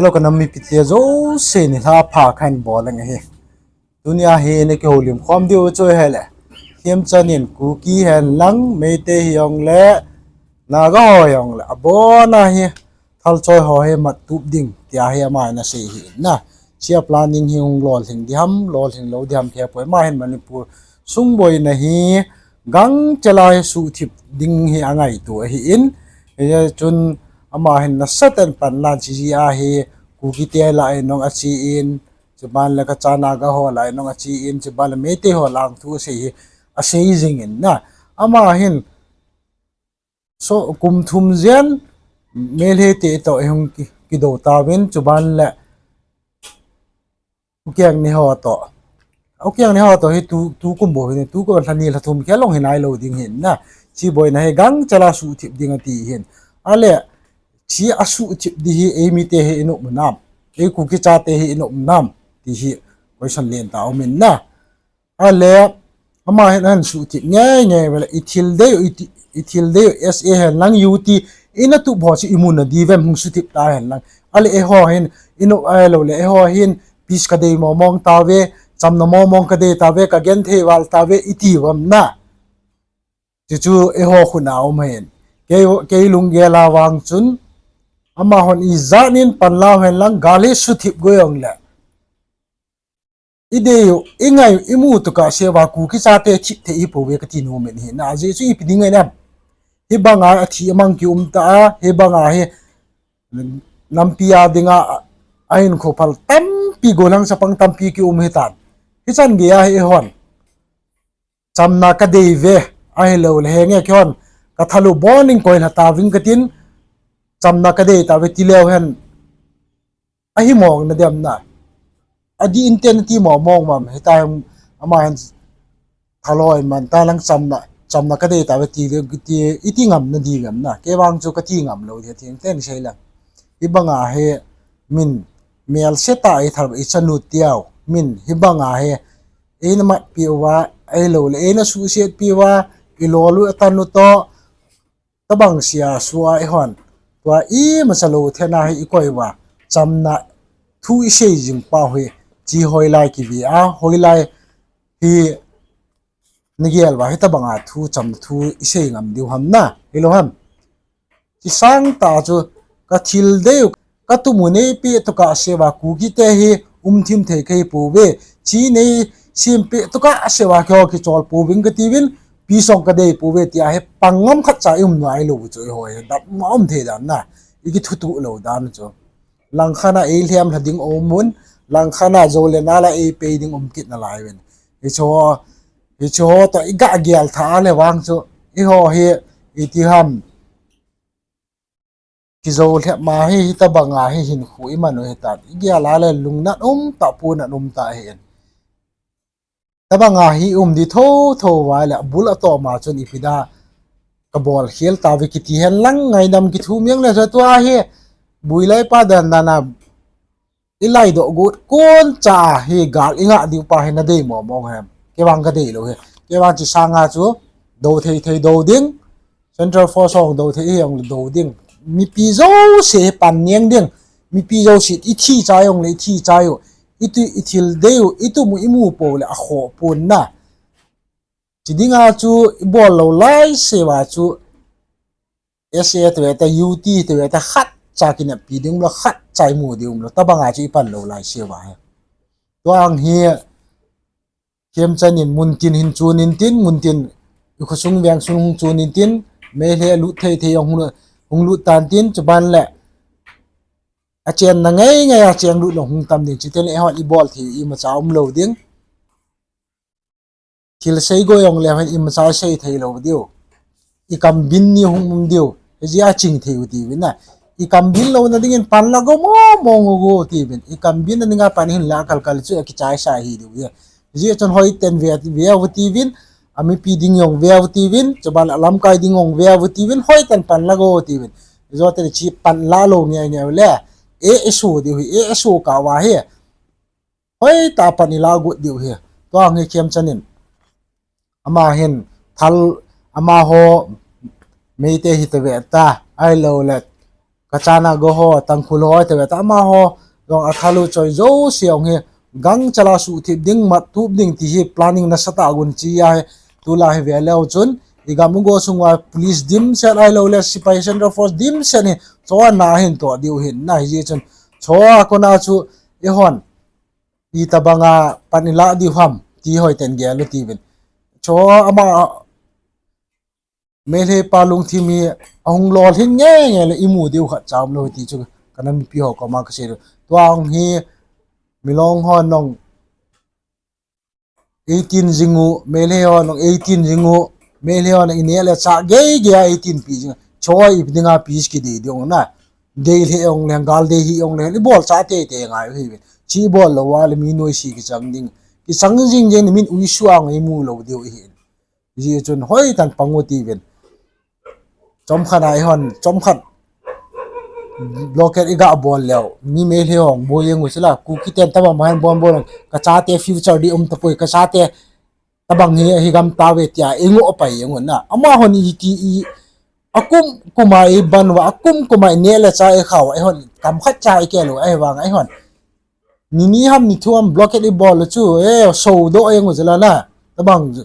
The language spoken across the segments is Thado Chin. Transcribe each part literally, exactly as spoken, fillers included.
Hello, ka nam mipite jouse nilhah pha kahin bol leng ahi. Tunia hi na kihoulim khom diu chu ahile, Khemchand in Kuki hen lang, Meitei hijong le, Naga ho hijong le, abona hi thalchoi ho hi mat tup ding tia hi ama in asei hi na. Chia planning hi hung lolhing diham, lolhing lou diham kei poi, ama hin Manipur sung boina hi gangchela hi suhthip ding hi angaito ahin, hichun ama hin nasatah in panla chi jia hi Kuki te lah in jong achen, chuban le Kacha Naga ho lah in jong achen, chuban le Meitei ho lah in thu asei hi asei jingin na. Ama hin so kum thum jen Meitei te toh hung ki, kidou tauvin, chuban le Ukeng ni ho toh. Ukeng ni ho toh hi tu, tu kum bou hin, tu kum lha ni lha thum khel long hi nailou ding hin na. Chi boina hi gangchela suhthip ding ati hin. Ale, chi asuhthip di hi eimite hi i nop nam, ei Kuki chate hi i nop nam, ti hi question lentah aumin na. Ale, ama hin ahin suhthip ngei ngei vele, i thil dei u, i ti, i thil dei u S A hen lang U T, i na tup ho chu i mu na di vem hung suhthip ta hen lang. Ale, eiho hin, i nop ahilou le, eiho hin, peace kadei mong mong tauve, chamna mong mong kadei tauve, ka genthei val tauve, i ti vem na. Chuchu eiho khut a um hin. Kei, kei lunggel a vang chun, amahon ijat in panla u hen lang, gal hi suhthip go jong le, i dei u, i ngai u, i mu u tokah sea Kuki chate thip thei hi pouve kati nom in ahi na. Ajeh chu ipi ding ahi nam. Hibanga athi amang kium ta a, hibanga hi nampi a dinga ahinkho phal tampi, gollhang chapang tampi kium hitan. Hichan gei a hi eihon chamna kadei ve, ahilou le henge keihon ka thal u bon in koi lha tauving katin, chamna kadei tauve ti leu hen, ahi mong na dem na. Adih in ten ti mong mong mam, hitia ama hin thaloi man ta lang chamna, chamna kadei tauve ti le, ti, i ti ngam na di vem na. Kei vang chu ka ti ngam lou di, theng ten sei lang. Hibanga hi min melse tah i thal i chanu tiau, min hibanga hi eina matpi uva, ahilou le eina suhsetpi uva, i lol u atan u toh, tabang sia sua eihon, tua imacha lou thena hi i koi uva, chamna thu i sei jing pau hi, chi hoilai kive a, hoilai hi na gel uva, hitabanga thu, chamna thu i sei ngam diu ham na, hilou ham. Chi sangtah chu ka thil dei u, ka tup u neipeh tokah sea Kuki te hi um thim thei kahi pouve, chi nei sempeh tokah sea keiho kichol pouving katiuvin, peace jong kadei pouve tia hi pang ngam khat cha i um nailou u chu eiho hi dam ma um thei dan na, i kithutuh lou dan chu. Langkhat a ei lhem lha ding um un, langkhat a jou le nal a ei pei ding um kit nalai uvin. Hichu, hichu ho toh i ga gel tha le vang chu, eiho hi, iti ham, kijou lhep ma hi, hitabanga hi hinkho i man u hitan. I gel a le lungnat um tah, puinat um tah ahin. Tabanga hi um di thotho uva le, abul atom a chun ipi da ka bol khel tauve kiti hen lang ngaidam kithum jeng le chu tua hi, builai pa dan dan a i laidoh got kon cha hi gal i ngah diu pa hi na dei mong mong hem? Kei vang ka dei lou hi. Kei vang chi sanga chu dou thei thei dou ding, Central Force hung dou thei hi jong le dou ding. Mipi jouse hi pan niang ding. Mipi jouse i thi chai jong le i thi chai u. I tu, i thil dei u, i tup u i mu pou le akhoh pon na. Chi dinga chu i bol lou lai sea chu S A te ve ta, U T te ve ta, khat cha kineppi ding umlou, khat cha i mu ding umlou, tabanga chu i pan lou lai sea hi. Tua hi Khemchand in muntin hin chun intin, muntin i khosung vengsung hung chun intin, Meitei lut thei thei hung, hung lut tan tin, chuban le achenna ngei ngei a cheng lut lou hung tam ding, chuteng le eihon i bol thei imacha umlou ding. Thil sei go jong le hen imacha sei thei lou diu. I kam bin ni hung um diu. Hijeh a ching thei u tiuvin na. I kam bin louna dingin pan la go mong mong u go tiuvin. I kam bin na dinga pan hin la kal kal chu akichai sa hi diu. Hijeh chun hoiten ve, ve u tiuvin. Amipi ding jong ve u tiuvin. Chuban a lamkai ding jong ve u tiuvin. Hoiten pan la go tiuvin. Joten chi pan la lou nge nge le. E, e su diu hi. E, e su ka va hi. Hoitah pan i la got diu hi. Tua hi Khemchand in. Ama hin thal, amaho Meitei hi ta ve ta, ahilou le Kachana go ho, Tangkhul ho, te ve ta amaho, jong athalu choi jouse jong hi, gangchal a suhthip ding, mattup ding ti hi planning nasatah a gon chi ahi, tulai hi ve leu chun, igam u go sung uva police dimset ahilouleh, sepai central force dimset hi, chua na hin toh diu hin, na hijeh chun, chua kona chu, eihon, itobanga pan ilah diu ham, ti hoiten gel u tiuvin. Chua ama, Meitei pa lungthim hi ahung lolhing nge nge le imu diu khat cha umlou ti chu kana mipi ho koma kasei diu. Tua hung hi Milong ho nong eighteen jing u, Meitei ho nong eighteen jing u, Meitei ho nong ineh le chah gei gei a eighteen pi jing. Choi ipi dinga pi kidei ding na. Dei lheh ong leng, gal dei hi ong leng, ibol chah teitei ngai u hiuvin. Chi ibol lou a le mi noise kichang ding. Kichang jing jeng le min uisuang imu lou diu ahin. Hijeh chun hoitan pang u tiuvin. Chomkhat a eihon, chomkhat blockade iga bol leu, mi Meitei hon boi jeng u chula, Kuki ten tobang bang hin bol bol, kachate future di um tapoi, kachate tobang hi, hi gam tauve tia ingoh pai jeng u na. Amahon iti i, akum kum a iban uva, akum kum a ineh le chah ikhau, eihon kam khat cha ikeh lou, ahivang eihon. Ni ni ham ni thum ham blockade ibol u chu, e, sodoh jeng u chula na. Tobang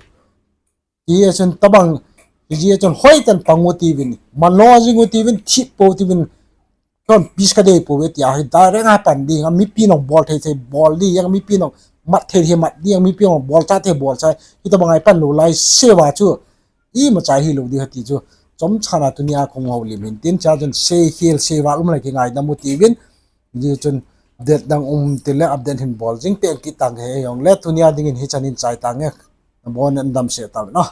Hijeh chun tobang, hijeh chun hoitan pang u tiuvin, manlo jing u tiuvin, thip pou tiuvin, kon peace kadei pouve tia hi direct a pan ding, mipi nong bol thei thei bol ding, mipi nong mat thei thei mat ding, mipi nong bol chah thei bol chah, hitobang a ipan lou laiseuva chu, imacha hilou ding ahi ti chu, chomkhat a tunia kahung houlim in tin, chua chun seikhel seival um le kingaidam u tiuvin, hijeh chun update dang um tile update hin bol jing teng kit tange, hijongle tunia dingin hichan in chai tange, nabon in damsel tauvin o.